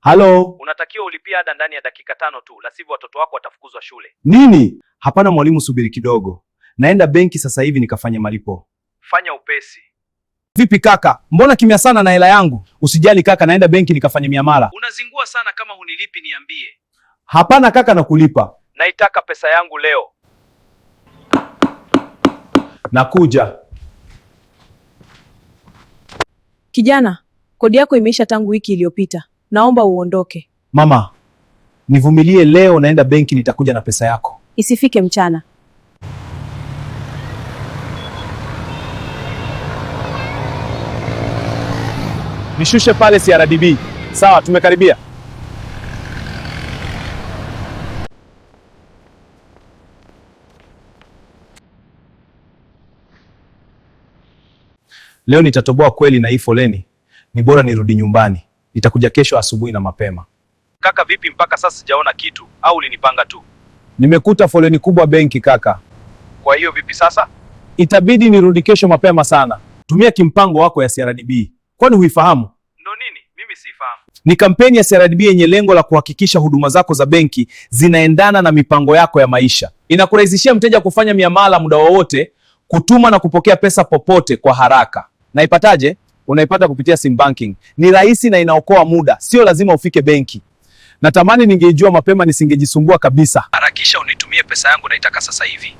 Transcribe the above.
Halo, Unatakiwa ulipie ada ndani ya dakika 5 tu, la sivyo watoto wako watafukuzwa shule. nini? Hapana mwalimu, subiri kidogo, naenda benki sasa hivi nikafanye malipo. Fanya upesi. Vipi kaka, mbona kimya sana na hela yangu? Usijali kaka, naenda benki nikafanye miamala. Unazingua sana, kama hunilipi niambie. Hapana kaka, nakulipa. Naitaka pesa yangu leo. Nakuja. Kijana, kodi yako imeisha tangu wiki iliyopita. Naomba uondoke. Mama, nivumilie leo, naenda benki, nitakuja na pesa yako. Isifike mchana. Nishushe pale CRDB. Sawa, tumekaribia. Leo nitatoboa kweli na hii foleni. Ni bora nirudi nyumbani. Nitakuja kesho asubuhi na mapema. Kaka vipi, mpaka sasa sijaona kitu, au ulinipanga tu? Nimekuta foleni kubwa benki kaka. Kwa hiyo vipi sasa? Itabidi nirudi kesho mapema sana. Tumia kimpango wako ya CRDB. Kwani huifahamu? Ndo nini? Mimi siifahamu. Ni kampeni ya CRDB yenye lengo la kuhakikisha huduma zako za benki zinaendana na mipango yako ya maisha. Inakurahisishia mteja kufanya miamala muda wowote, kutuma na kupokea pesa popote kwa haraka. Naipataje? Unaipata kupitia sim banking. Ni rahisi na inaokoa muda, sio lazima ufike benki. Natamani ningeijua mapema, nisingejisumbua kabisa. Harakisha unitumie pesa yangu, naitaka sasa hivi.